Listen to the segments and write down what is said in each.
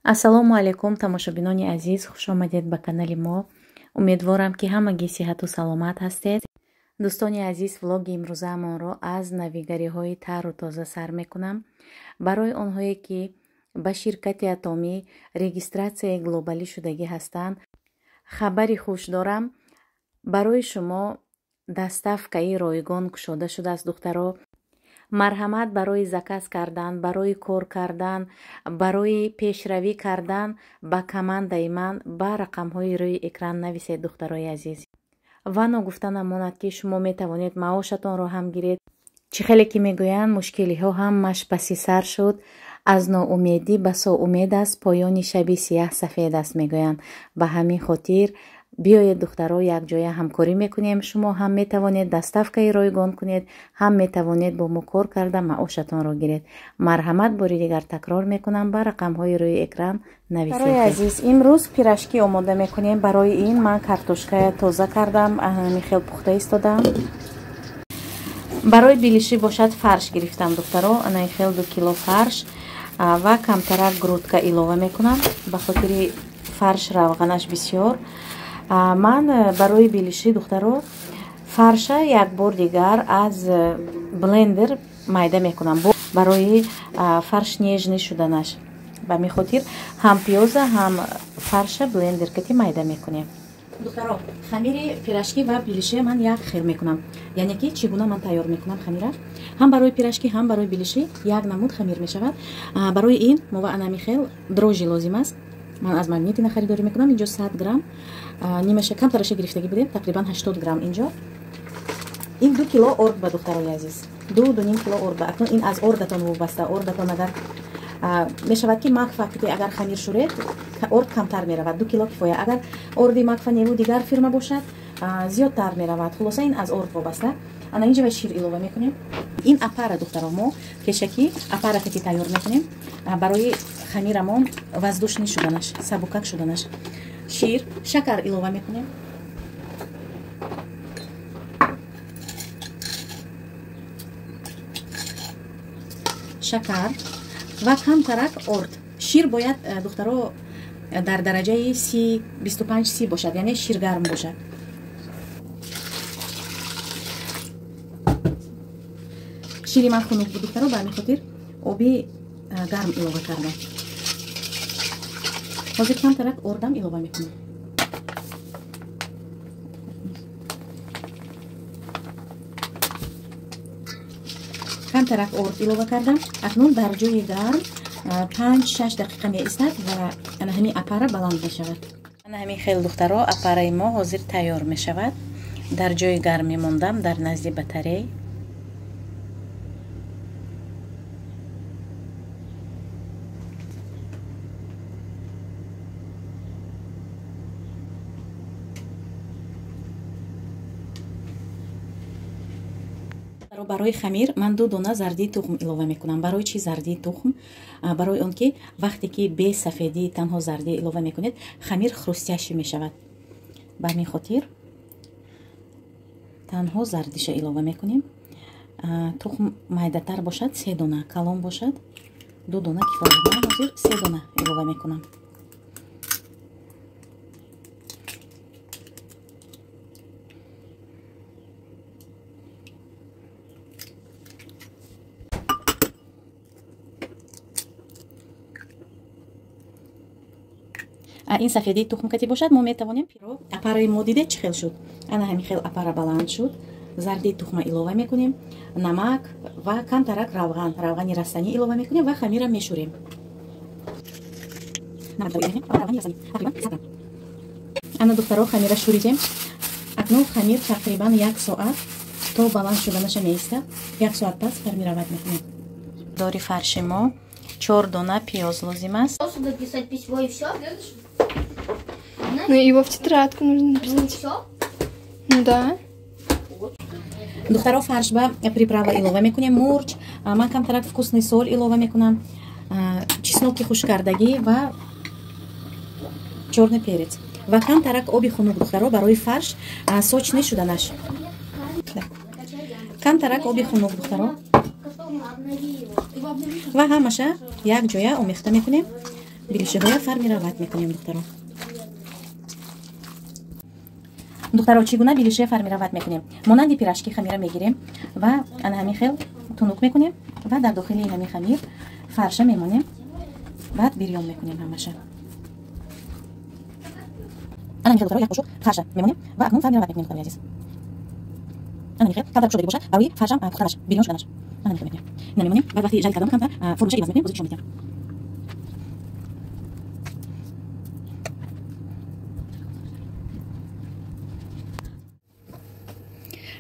Ассалому алайкум, тамошобинони азиз, хуш омадед ба канали мо. Умедворам, ки ҳамагӣ сиҳату саломат ҳастед. Дӯстони азиз, влоги имрӯзаамонро аз навигариҳои тару тоза сар мекунам. Барои онҳое, ки ба ширкати Атомӣ регистратсияи глобалӣ шудагӣ ҳастанд, хабари хуш дорам. Барои шумо доставкаи ройгон кушода шудааст, духтаро. Марҳамат, барои заказ кардан, барои кор кардан, барои пешравӣ кардан ба командаи ман ба рақамҳои рӯи экран нависед, духтарои азиз. Ва ногуфта намонад, ки шумо метавонед маошатонро ҳам гиред. Чӣ хеле ки мегӯянд, мушкилиҳо ҳамаш паси сар шуд, аз ноумедӣ басо умед аст, поёни шаби сияҳ сафед аст, мегӯянд. Ба ҳамин хотир биёед, духтаро, якҷоя ҳамкорӣ мекунем. Шумо ҳам метавонед доставкаи ройгон кунед, ҳам метавонед бо мо кор карда маошатонро гиред. Марҳамат, бори дигар такрор мекунам, ба рақамҳои рӯи экран нависед. Барои азиз, имрӯз пирожки омода мекунем. Барои ин ман картошкая тоза кардам, ҳамин хел пухта истодам. Барои белиши бошад фарш гирифтам, духтаро, ана ин хел 2 кило фарш ва камтарак грудка илова мекунам, ба хотири фарш равғанаш бисёр. Ман барои белиши, духтаро, фарша як бор дигар аз блендер майда мекунам, барои фарш нежный шуданаш. Ба ҳамин хотир ҳам пиёза, ҳам фарша блендер кати майда мекунем. Духтаро, хамири пирожки ва белиши ман як хел мекунам. Яъне ки чӣ гуна ман тайёр мекунам хамира? Ҳам барои пирожки, ҳам барои белиши як намуд хамир мешавад. Барои ин мо ва анами хел дрожжи лозим аст. Ман аз Магнитина харидорӣ мекунам. Инҷо 100 грамм, нимаша, камтараша гирифтагӣ будем, тақрибан 80 грамм. Инҷо ин 2 кило орд ба, духтарои азиз, 2-2.5 кило орд ба. Акнун ин аз ордатон вобаста. Ордатон агар мешавад, ки Макфа ки агар хамир шуред, орд камтар меравад, 2 кило кифоя. Агар орди Макфа неву дигар фирма бошад, зиёдтар меравад. Хулоса, ин аз орд вобаста. Ана инҷа ба шир илова мекунем. Ин опара, духтаро, мо пешакӣ опара ки тайёр мекунем барои хамирамон воздушный шуданаш, сабукак шуданаш. Шир, шакар илова мекунем. Шакар ва камтарак орд. Шир бояд, духтаро, дар дараҷаи си, 25, 30 бошад, яъне шир гарм бошад. Шири ман хунук буд, духтаро, ба ҳамин хотир оби гарм илова кардам. Ҳозир камтарак ордам илова мекунам. Камтарак орд илова кардам. Акнун дар ҷои гарм 5-6 дақиқа меистад ва ана ҳамин опара баланд мешавад. Ана ҳамин хел, духтаро, опараи мо ҳозир тайёр мешавад. Дар ҷои гарм мемондам, дар назди батарей. Барои хамир ман ду дона зардии тухм илова мекунам. Барои чӣ зардии тухм? Барои он ки вақте ки бе сафедӣ, танҳо зардӣ илова мекунед, хамир хрустящий мешавад. Ба ҳамин хотир танҳо зардиша илова мекунем. Тухм майдатар бошад, се дона, калон бошад, ду дона кифоя. Ман ҳозир се дона илова мекунам. Ин сафедии тухм кати бошад, мо метавонем. Опараи мо дидед, чӣ хел шуд? Ана ҳамин хел опара баланд шуд. Зардии тухма илова мекунем, намак ва камтарак равған, равғани растанӣ илова мекунем ва хамира мешӯрем. Ана, духтаро, хамира шӯридем. Акнун хамир тақрибан як соат то баланд шуданаша меистад. Як соат пас формировать мекунем. Дори фарши мо чор дона пиёз лозим аст. Написать письмо и все? Ну, его в тетрадку нужно написать. Все? Ну да. Духтаро, фарш ба приправа илова мекунем. Мурч, ман камтарак вкусный соль илова мекунам, чесноки хушккардагӣ ва чёрный перец ва камтарак оби хунук, духтаро, барои фарш сочный шуданаш. Камтарак оби хунук, духтаро, ва ҳамаша як ҷоя омехта мекунем. Белишиҳоя формировать мекунем, духтаро. Духтаро, чӣ гуна белишия формировать мекунем? Монанди пирожки хамира мегирем ва ана ҳамин хел тунук мекунем ва дар дохили ҳамин хамир фарша мемонем, баъд бирён мекунем ҳамаша. Ана ҳамин хел, духтаро, як қошуқ фарша мемонем ва акнун формировать мекунем, духтарои азиз. Ана ҳамин хел камтар кушодагӣ бошад барои фаршам пухтанаш, бирён шуданаш. Ана ҳамин хел мекунем. Ина мемонем, баъд вақти жарид кардан камтар формаша иваз мекунем, боз нишон медиҳам.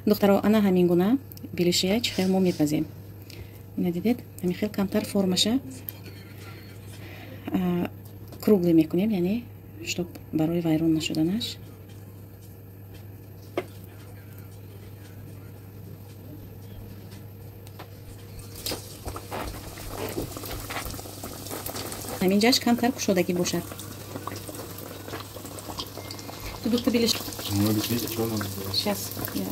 Духтаро, ана ҳамин гуна белишия чӣ хел мо мепазем. Ина дидед, ҳамин хел камтар формаша круглый мекунем, яъне чтоб барои вайрон нашуданаш. Ҳамин ҷаш камтар кушодагӣ бошад. Ту дута белиш. Сейчас я.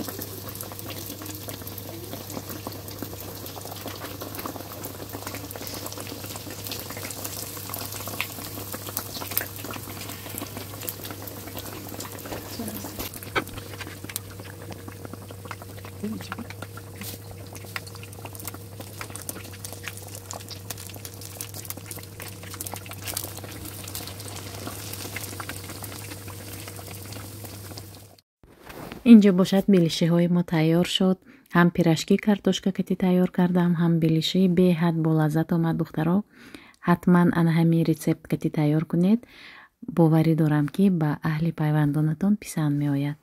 Инҷо бошад белишиҳои мо тайёр шуд. Ҳам пирожки картошка кати тайёр кардам, ҳам белиши беҳад болаззат омад, духтаро. Ҳатман ана ҳамин рецепт кати тайёр кунед. Боварӣ дорам, ки ба аҳли пайвандонатон писанд меояд.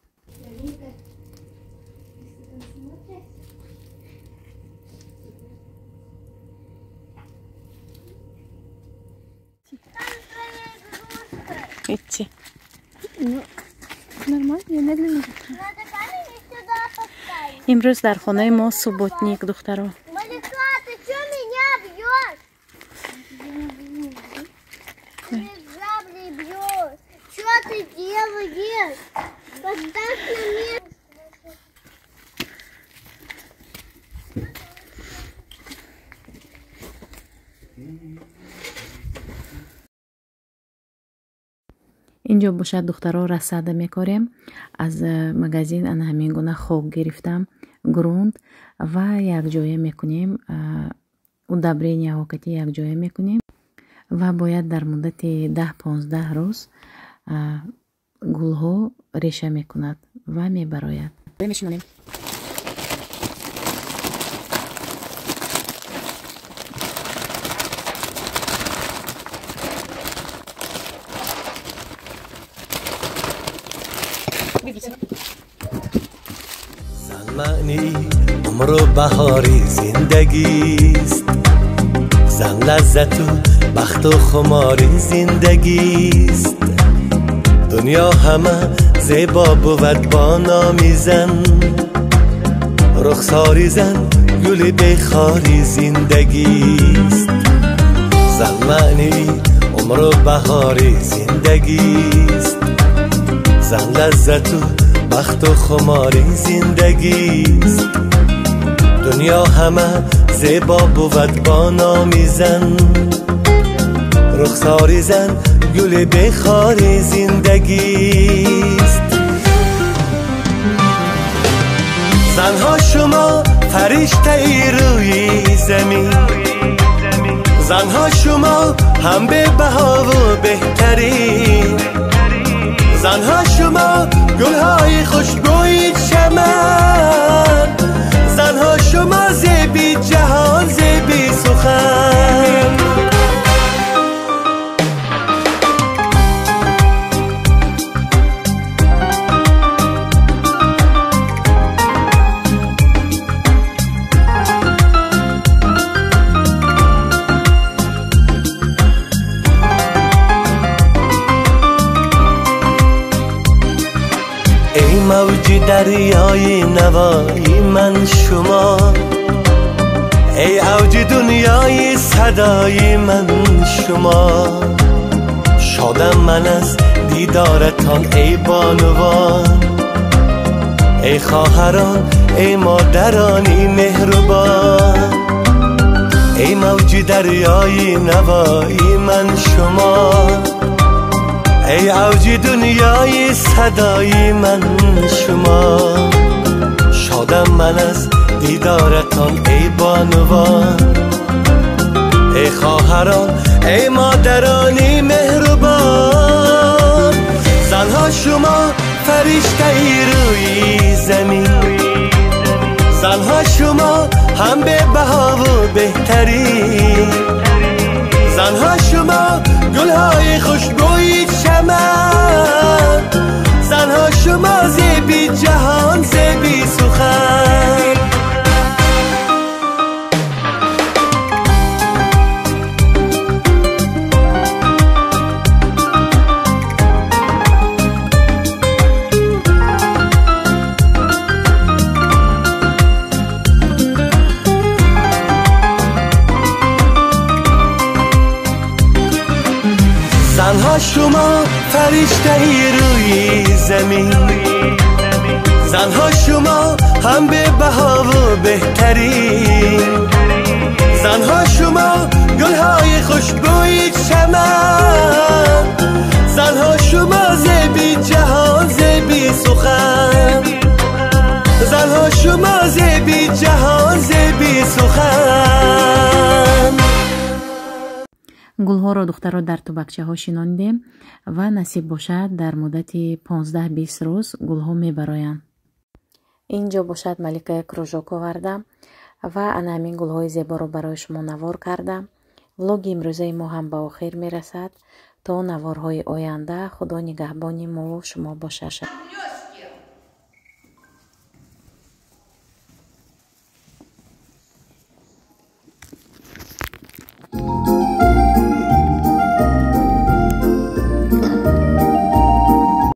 Идти. Нормально, я медленно. Имрӯз дар хонаи мо субботник, духтаро. Малика, ты чё меня бьёшь? Ты грабли бьёшь. Чё ты делаешь? Поставь на место. Инҷо бошад, духтаро, рассада мекорем. Аз магазин ана ҳамин гуна хок гирифтам, грунт, ва якҷоя мекунем, удобренияҳо кати якҷоя мекунем ва бояд дар муддати 10-15 рӯз гулҳо реша мекунад ва мебарояд. Мешинонем. زن معنی عمر و بهاری زندگیست، زن لذت و بخت و خماری زندگیست. دنیا همه زیبا بود با نامی زن، رخساری زن گل بخاری زندگیست. زن معنی عمر و بهاری زندگیست، زن لذت و بخت و خماری زندگیست. دنیا همه زیبا بود با نامی زن، رخساری زن گل بخاری زندگیست. زنها شما فرشته ای روی زمین، زنها شما هم به بها و بهترین، زنها شما گلهای خوشبوی چمن، زنها شما زیبی جهان زیبی سخن. ای موج دریای نوای من شما، ای اوج دنیای صدای من شما، شادم من از دیدارتان ای بانوان، ای خواهران، ای مادرانی مهربان، ای ای موج دریای نوای من شما، ای اوج دنیای صدای من شما. شادم من از دیدارتان ای بانوان، ای خواهران، ای مادرانی مهربان. زنها شما فرشته ای روی زمین، زنها شما هم به بها و بهترین. زنها شما گلهای خوشبوی چمن، زنها شما زیبی جهان زیبی سخن. زنها شما فرشته ای روی زمین، زنها شما هم به بها و بهترین. زنها شما گلهای خوشبوی چمن، زنها شما زیبی جهان زیبی سخن. زنها شما زیبی جهان زیبی سخن. Гулҳоро духтаро дар тубакчаҳо шинонидем ва насиб бошад дар муддати 15-20 рӯз гулҳо мебароянд. Инҷо бошад Маликая кружок овардам ва ана ҳамин гулҳои зеборо барои шумо навор кардам. Влоги имрӯзаи мо ҳам ба охир мерасад. То наворҳои оянда Худо нигаҳбони мову шумо бошад.